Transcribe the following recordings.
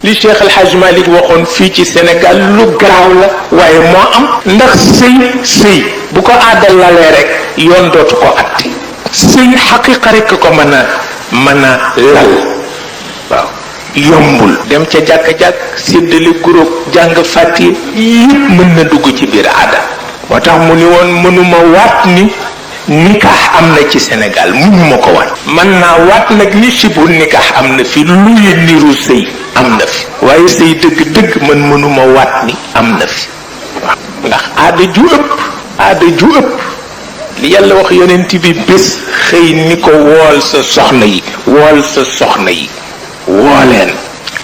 li Cheikh El Hadj Malick waxoon fii ci Sénégal lu garaaw la waaye moo am ndax sëy bu ko aadal lalee rek yoon dootu ko atti sëy xaqiqa rek ko mën a lal waaw yombul dem ca jàkk-jàkk séddale groupe jàng fàtti yépp mën na dugg ci biir aada moo tax mu ni woon mënuma waat ni nikaax am na ci Sénégal mënuma ko waat mën naa waat nag ni sibu nikaax am na fi luy niru sëy am na fi waaye sëy dëgg-dëgg man mënuma waat ni am na fi waaw ndax aada ju ëpp li yàlla wax yonent bi bés xëy ni ko wool sa soxna yi wooleen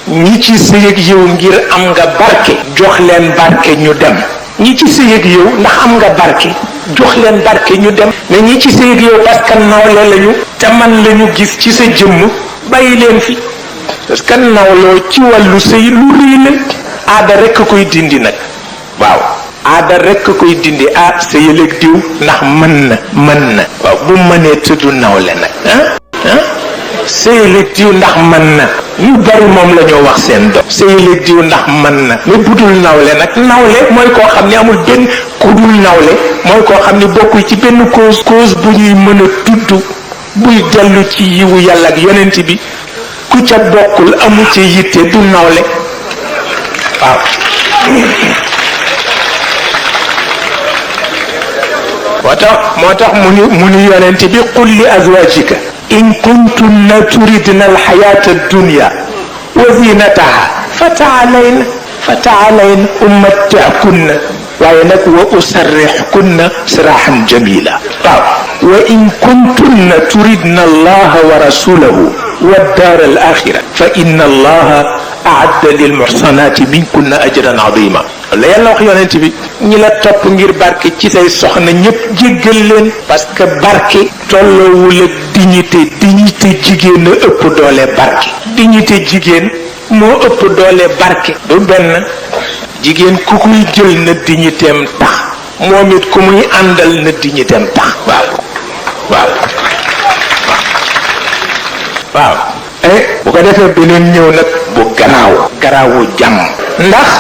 ñi ci sëy ak yow ngir am nga barke jox leen barke ñu dem ñi ci sëy ak yow ndax am nga barke jox leen barke ñu dem mais ñi ci sëy ak yow parce que nawle lañu te man lañu gis ci sa jëmm bàyyi leen fi parce que nawloo ci wàllu sëy lu rëy la aada rekk koy dindi nag waaw aada rekk koy dindi sëyal ak diw ndax mën na waaw bu mënee tëddu nawle nag sëyal ak diw ndax mën na ñu bari moom la ñoo wax seen doom sëyal ak diw ndax mën na mais budul nawle nag nawle mooy koo xam ne amul benn ku dul nawle mooy koo xam ne bokkul ci benn cause bu ñuy mën a tudd buy dellu ci yiwu yàlla ak yonent bi ku ca bokkul amu ca yitte du nawle waaw moo tax mu ni yonent bi qul li azwajika in kuntunna turidna alxayata addunya wa zinataha fataalayna umatti'kunna waaye nag wa usarrihkunna sarahan jamila waaw wa in kuntunna turidna allaha wa rasulahu والدار الآخرة فإن الله أعد للمحصنات منكن أجرا عظيما la yàlla wax yonent bi ñi la topp ngir barke ci say soxna ñëpp jéggal leen parce que barke tolloowul ak dignité jigéen a ëpp doole barke dignité jigéen moo ëpp doole barke du benn jigéen ku kuy jël na dignitéem tax moom it ku muy àndal na dignitéem tax waaw bu ko defee beneen ñëw nag bu garaawu jàmm ndax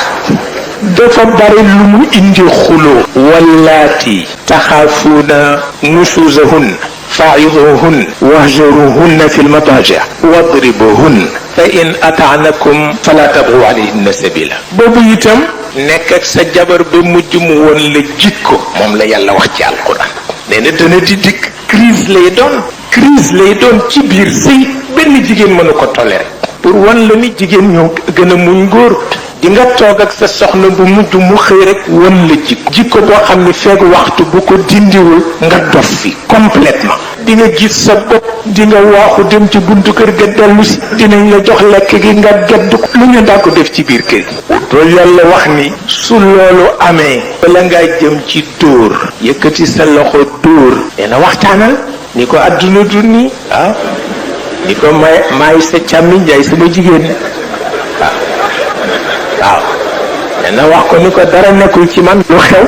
dafa bari lu mu indi xuloo wallaati taxaafuuna nusuuzahun faa'iduhun wahjuruhunna fi lmadaaji wadribuhun fa in ataanakum fala tabghu alayhinna sabila boobu itam nekk ak sa jabar ba mujj mu woon la jikko moom la yàlla wax ci alquran nee na dana di dikk crise lay doon ci biir sëy benn jigéen mënu ko toléré pour wan la ni jigéen ñoo gën a muñ góor di nga toog ak sa soxna bu mujj mu xëy rek wan la jikko boo xam ni feeg waxtu bu ko dindiwul nga dof fi complètement di nga gis sa bopp di nga waaxu dem ci buntu kër ga dellu si dinañ la jox lekk gi nga gedd ko lu ñu daa ko def ci biir kër gi loolu yàlla wax ni su loolu amee bala ngaa jëm ci dóor yëkkati sa loxo dóor nee na waxtaanal ni ko adduna du nii waaw ni ko maay sa càmmiñ jaay sama jigéen waaw nee na wax ko ni ko dara nekkul ci man lu xew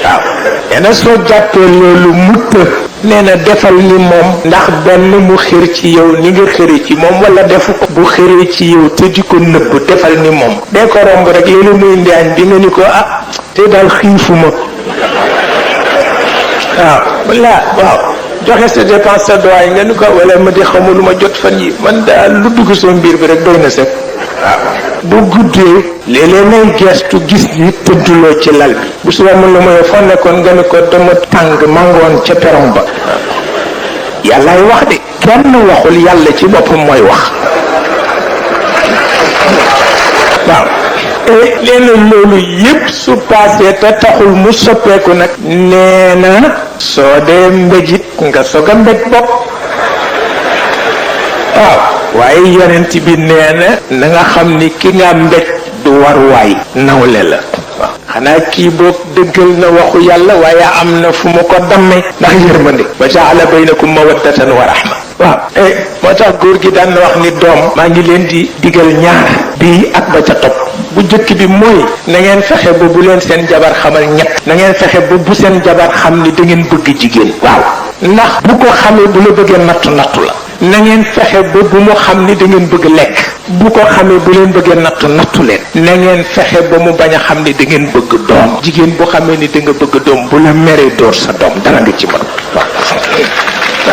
waaw nee na soo jàppee loolu mutta nee na defal ni moom ndax benn mu xër ci yow ni nga xëre ci moom wala defu ko bu xëree ci yow te di ko nëbb defal ni moom dee ko romb rek léegi muy ndiyaañ bi nga ni ko te daal xiifuma waaw joxe sa dépense sa doy nga ni ko wala ma di xamul lu ma jot fan yi man daal lu dugg soo mbir bi rek doy na set waaw bu guddee léeg-léeg nay gestu gis ni tëdduloo ci lal bi bu suba mën la mooy foo nekkoon nga ni ko dama tàng mangoon ca peron ba yàllaay wax de kenn waxul yàlla ci boppam mooy wax waaw leen loolu yépp su paasee te taxul mu soppeeku nag nee na soo dee mbéjit nga soog a mbéj bopp waaw waaye yonent bi nee na nga xam ni ki nga mbéj du war waay nawle la waaw xanaa kii boog dëggal na waxu yàlla waaye am na fu mu ko dammee ndax yërmande wa jaala baynakum mawaddatan wa rahma waaw moo tax góor gi daan na wax ni doom maa ngi leen di digal ñaar bii ak ba ca topp bu jëkk bi mooy na ngeen fexe ba bu leen seen jabar xamal ñett na ngeen fexe ba bu seen jabar xam ni da ngeen bëgg jigéen waaw ndax bu ko xamee bu la bëggee nattu la na ngeen fexe ba bu mu xam ni da ngeen bëgg lekk bu ko xamee bu leen bëggee nattu leen na ngeen fexe ba mu bañ a xam ne da ngeen bëgg doom jigéen bu xamee ni da nga bëgg doom bu la meree dóor sa doom dara nga ci mën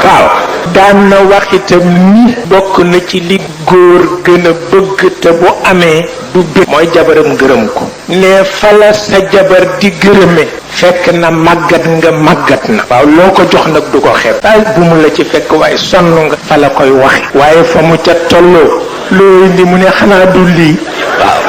waaw daan na wax itam ni bokk na ci li góor gën a bëgg te bu amee du bég mooy jabaram gërëm ko ne fala sa jabar di gërëme fekk na màggat nga màggat na waaw loo ko jox nag du ko xeeb ay bu mu la ci fekk waaye sonn nga fa la koy waxe waaye fa mu ca tolloo loolu indi mu ne xanaa du lii waaw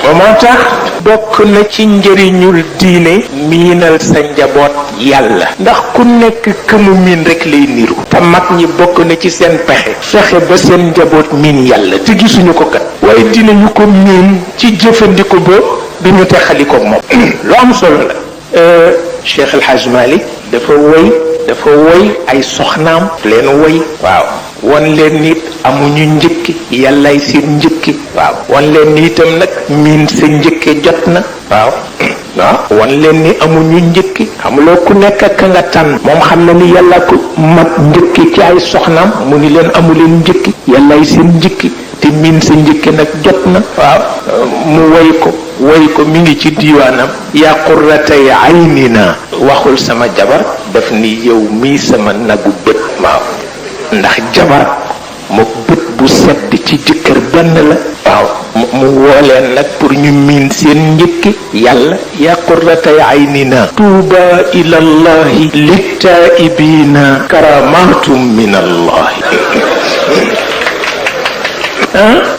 ba moo tax bokk na ci njëriñul diine miinal sa njaboot yàlla ndax ku nekk këmu miin rek lay niru te mag ñi bokk na ci seen pexe fexe ba seen njaboot miin yàlla te gisuñu ko kat waaye dinañu ko miin ci jëfandiko ba duñu texaliko moom lu am solo la Cheikh El Hadj Malick dafa woy ay soxnaam leen woy waaw wan leen nit amuñu njëkki yàllaay seen njëkki waaw wan leen ni itam nag miin sa njëkke jot na waaw wan leen ni amuñu njëkki xamuloo ku nekk ak ka nga tànn moom xam na ni yàlla ko mat njëkki ci ay soxnaam mu ni leen amuleen njëkki yàllaay seen njëkki te miin sa njëkke nag jot na waaw mu woy ko mi ngi ci diiwaanam yaa qurratay aynina waxul sama jabar daf ni yow mii sama nagu bët waaw ndax jabar mook bët bu sedd ci jëkkër benn la waaw mu wooleen nag pour ñu miin seen njëkki yàlla yaa qurratay aynina tuuba ila allahi littaibina karamatum min allahi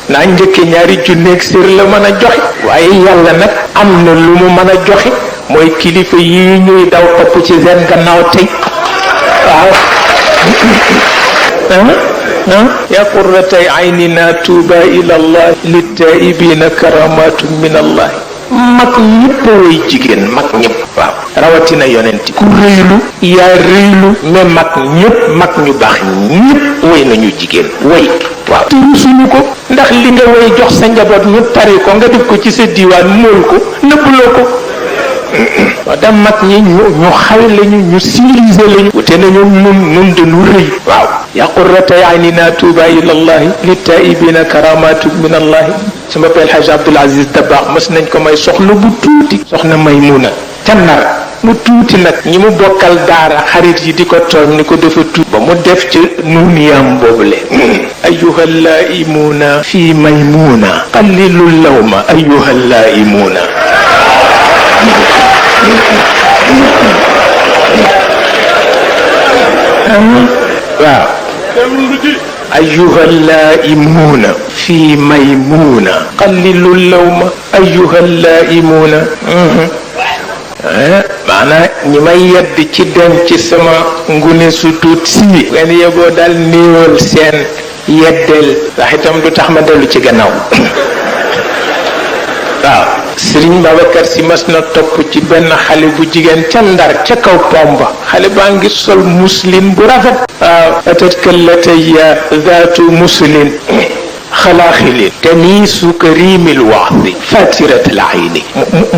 naa njëkke ñaari junneeg sér la mën a joxe waaye yàlla nag am na lu mu mën a joxe mooy kilifa yi ñuy daw topp ci seen gannaaw tey waaw ya qurratay aynina tuuba ila allah littaibina karamatun min allah mag ñëpp way jigéen mag ñëpp waaw rawatina yonenti ku rëylu yaa rëylu mais mag ñëpp mag ñu baax ñëpp way nañu jigéen way waaw te rusuñu ko ndax li nga way jox sa njaboot ñu tari ko nga def ko ci sa diiwaan mool ko nëbbuloo ko waaw da mag ñi ñu xaw lañu ñu civilisé lañu wute nañu nun dañu rëy waaw ya qurrata aynina tuuba ila allahi littaibina karamatu min allahi sama peel Haj Abdul Aziz Dabakh mas nañ ko may soxla bu tuuti soxna Maymuna ca Ndar mu tuuti nag ñi mu bokkal daara xarit yi di ko tooñ ni ko dafa tuuti ba mu def ci nuuniyam boobule ayuha laimuna fi maymuna qallilu lawma ayuha laimuna waaw أيها اللائمون في ميمونة قللوا اللوم أيها اللائمون maanaam ñi may yedd ci dem ci sama ngune su tuut si ngeen yeboo daal néewal seen yeddeel ndax itam du tax ma dellu ci gannaaw waaw Sëriñ Babacar Si mas na topp ci benn xale bu jigéen ca Ndar ca kaw pomba xale baa ngi sol muslin bu rafet waaw atatkallataya zaatu muslin xalaaxilin tamiisu karimil waxdi fatirat al ayni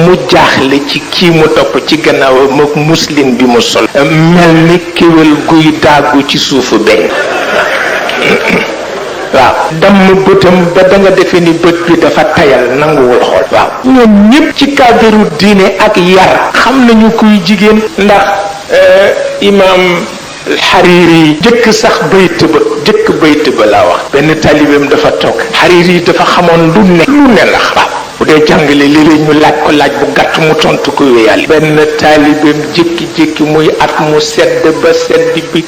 mu jaaxle ci kii mu topp ci gannaaw mook muslin bi mu sol mel ni kéwél guy daagu ci suufu beñ waaw damm bëtam ba da nga defe ni bët bi dafa tayal nanguwul xool waaw ñoom ñëpp ci cadre diine ak yar xam nañu kuy jigéen ndax imam Hariri jëkk sax bayt ba laa wax benn taalibeem dafa toog Hariri dafa xamoon lu ne la waaw bu dee jàngale léeg-léeg ñu laaj ko laaj bu gàtt mu tontu ko wéyal benn taalibeem jékki-jékki muy at mu sedd ba sedd bi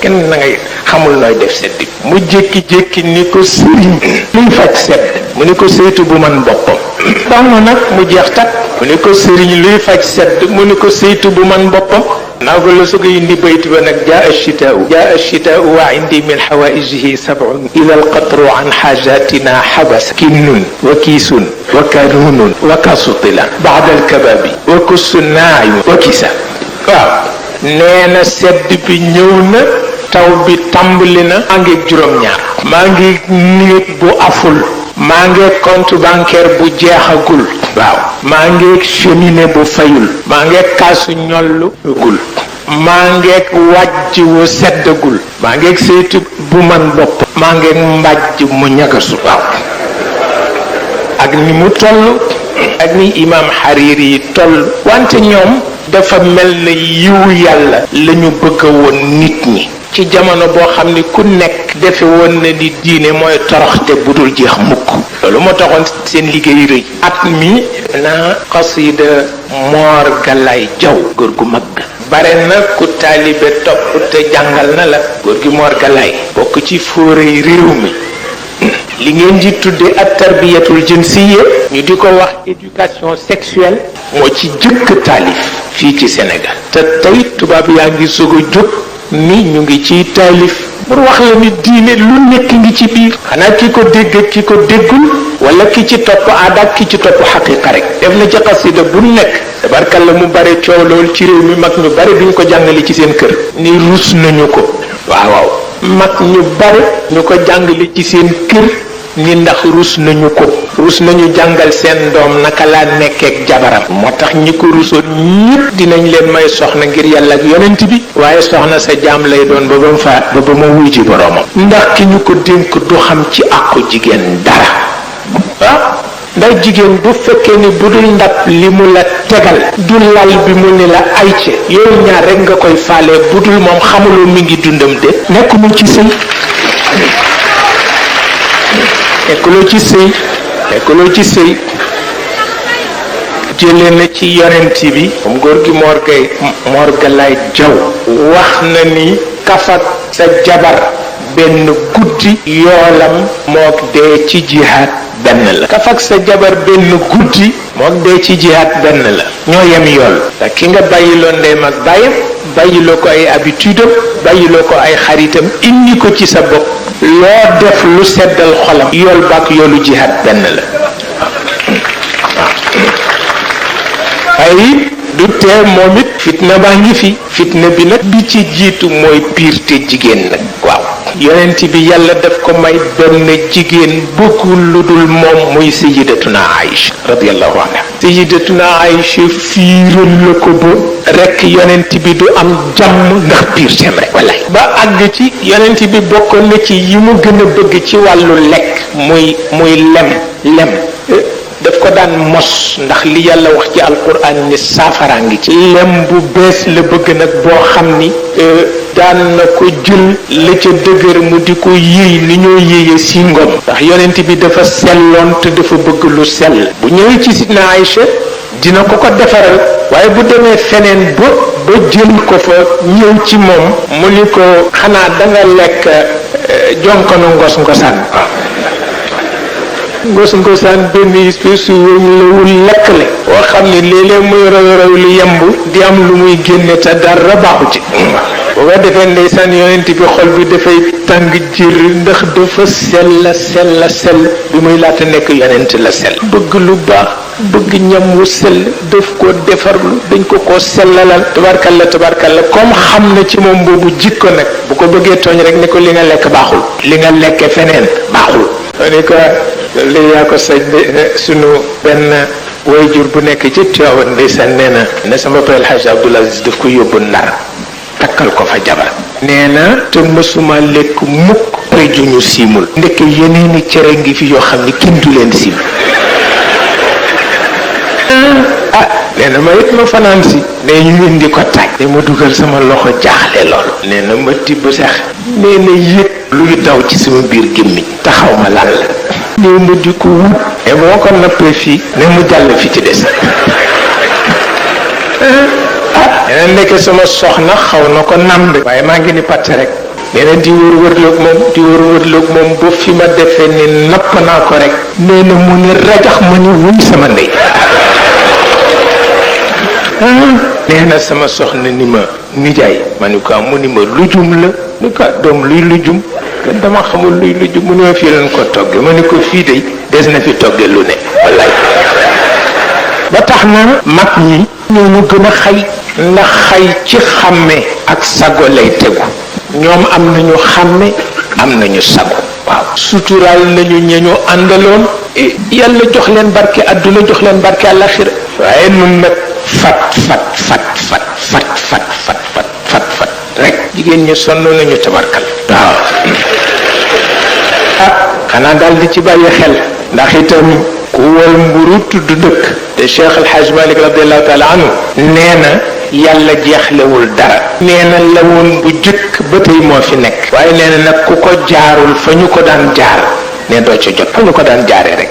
kenn na ngay xamul nooy def sedd bi mu jékki-jékki ni ko sëriñ luy faj sedd mu ni ko saytu bu man boppam baax na nag mu jeex tak mu ni ko sëriñ luy faj sedd mu ni ko saytu bu man boppam naa ko la su ko indi bayt ba nag jaa ashitaau wa indi min xawaijihi sabun ida alqatru an xajatina xabas kinnun wa kiisun wa kanunun wa kasutila baada alkababi wa kussu naayu wa kisa waaw nee na sedd bi ñëw na taw bi tàmbali na maa ngi juróom-ñaar maa ngi néeg bu aful maa ngi compte bancaire bu jeexagul waaw maa ngi cheminée bu fayul maa ngi kaasu ñollu gul maa ngi wàjj wu seddagul maa ngi saytu bu man bopp maa ngi mbàjj mu ñagasu waaw ak ni mu toll ak ni imam Hariri yi toll wante ñoom dafa mel na yiwu yàlla la ñu bëgg woon nit ñi ci jamono boo xam ni ku nekk defe woon na ni diine mooy toroxte bu dul jeex mukk loolu moo taxoon seen liggéey rëy at mi na xasida Moor Galaay Jaw góor gu mag bare na ku taalibe topp te jàngal na la góor gi Moor Galaay bokk ci fóorey réew mi li ngeen di tudde ak tarbiyatul jinsiya ñu di ko wax éducation sexuelle moo ci jëkk taalif fii ci Sénégal te tey tubaab yaa ngi soog a jóg ni ñu ngi ciy taalif pour wax la ni diine lu nekk ngi ci biir xanaa ki ko dégg ak ki ko déggul wala ki ci topp aada ak ki ci topp xaqiqa rek def na ci xasida bu nekk tabarkalla mu bare coow lool ci réew mi mag ñu bare duñ ko jàngale ci seen kër ni rus nañu ko waaw mag ñu bare ñu ko jàngale ci seen kër ni ndax rus nañu ko rus nañu jàngal seen doom naka laa nekkeek jabaram moo tax ñi ko rusoon ñëpp dinañ leen may soxna ngir yàlla ak yonent bi waaye soxna sa jaam lay doon ba mu faat ba mu wuy ji boroomam ndax ki ñu ko dénk du xam ci àqu jigéen dara ah ndax jigéen bu fekkee ni bu dul ndab li mu la tegal du lal bi mu ni la ayce yooyu ñaar rek nga koy faale bu dul moom xamuloo mi ngi dundam de nekkuloo ci sëy nekkuloo ci sëy jëlee na ci yonent bi moom góor gi Moor Galaay Jaw wax na ni kafak sa jabar benn guddi yoolam mook dee ci jihaad benn la kafak sa jabar benn guddi mook dee ci jihaad benn la ñoo yem yool ndax ki nga bàyyiloo ndeyam ak bàyyam bàyyiloo ko ay habitude am bàyyiloo ko ay xaritam indi ko ci sa bopp loo def lu seddal xolam yool baak yoolu jihaad benn la ay du tee moom it fitna baa ngi fi fitna bi nag bi ci jiitu mooy piirte jigéen nag waaw yonent bi yàlla daf ko may benn jigéen bëggul lu dul moom muy sayyidatuna Aïcha radiyallahu anha sayyidatuna Aïcha fiiral la ko ba rek yonent bi du am jàmm ndax piirteem rek wallaay ba àgg ci yonent bi bokkoon na ci yi mu gën a bëgg ci wàllu lekk muy lem daf ko daan mos ndax li yàlla wax ci alquran ni saafara ngi ci lem bu bees la bëgg nag boo xam ni daan na ko jël la ca dëgër mu di ko yëy ni ñoo yëyee si ngom ndax yonent bi dafa selloon te dafa bëgg lu sell bu ñëwee ci sidna Aïcha dina ko defaral waaye bu demee feneen ba jël ko fa ñëw ci moom mu ni ko xanaa da nga lekk jonkonu ngos-ngosaan ngos-ngosaan benn espèce wëñ la wul lekkale boo xam ne léeg-léeg muy raw lu yemb di am lu muy génne te dara baaxu ci boo ko defee ndeysaan yonent bi xol bi dafay tàng jër ndax dafa sell bi muy laata nekk yonent la sell bëgg lu baax bëgg ñam wu sell daf ko defarlu dañ ko sellalal tabarkalla comme xam na ci moom boobu jikko nag bu ko bëggee tooñ rek ni ko li nga lekk baaxul li nga lekke feneen baaxul ni ko li yaa ko sañ sunu benn waajur bu nekk ci Tiwaawan ndeysaan nee na sama père El Hadj Abdoul Aziz daf ko yóbbu Ndar takkal ko fa jabar nee na te mësuma lekk mukk pare ju ñu siimul ndekk yeneeni cere ngi fi yoo xam ni kenn du leen siim nee na ma it ma fanaan si nee ñu indi ko taaj ne ma dugal sama loxo jaaxle lool nee na ma tibb sax nee na yëg luy daw ci sama biir gémmiñ taxaw ma lan la nee ma di ko wut ne boo ko nappee fii ne mu jàll fi ci des nee na nekk sama soxna xaw na ko nambe waaye maa ngi ni patt rek nee na di wër-wërloog moom ba fi ma defee ni napp naa ko rek nee na mu ni rajax ma ni wuy sama ndey nee na sama soxna ni ma nijaay ma ni ko mu ni ma lujum la ni ko doom luy lujum dama xamul luy lujum mu ni ma fii lañ ko togge ma ni ko fii de des na fi togge lu ne wallaay ba tax na mag ñi ñoo ñu gën a xay ndax xay ci xàmme ak sago lay tegu ñoom am nañu xàmme am nañu sago waaw suturaal nañu ñeñu àndaloon yàlla jox leen barke àdduna jox leen barke àllaxira waaye nun nag fat rek jigéen ñi sonn nañu tabarkal waaw xanaa daal di ci bàyyi xel ndax itam ku wal mburu tudd dëkk te Cheikh El Hadj Malick radiallahu taala anhu nee na yàlla jeexlewul dara nee na la woon bu jëkk ba tey moo fi nekk waaye nee na nag ku ko jaarul fa ñu ko daan jaar ne doo ca jot fa ñu ko daan jaaree rek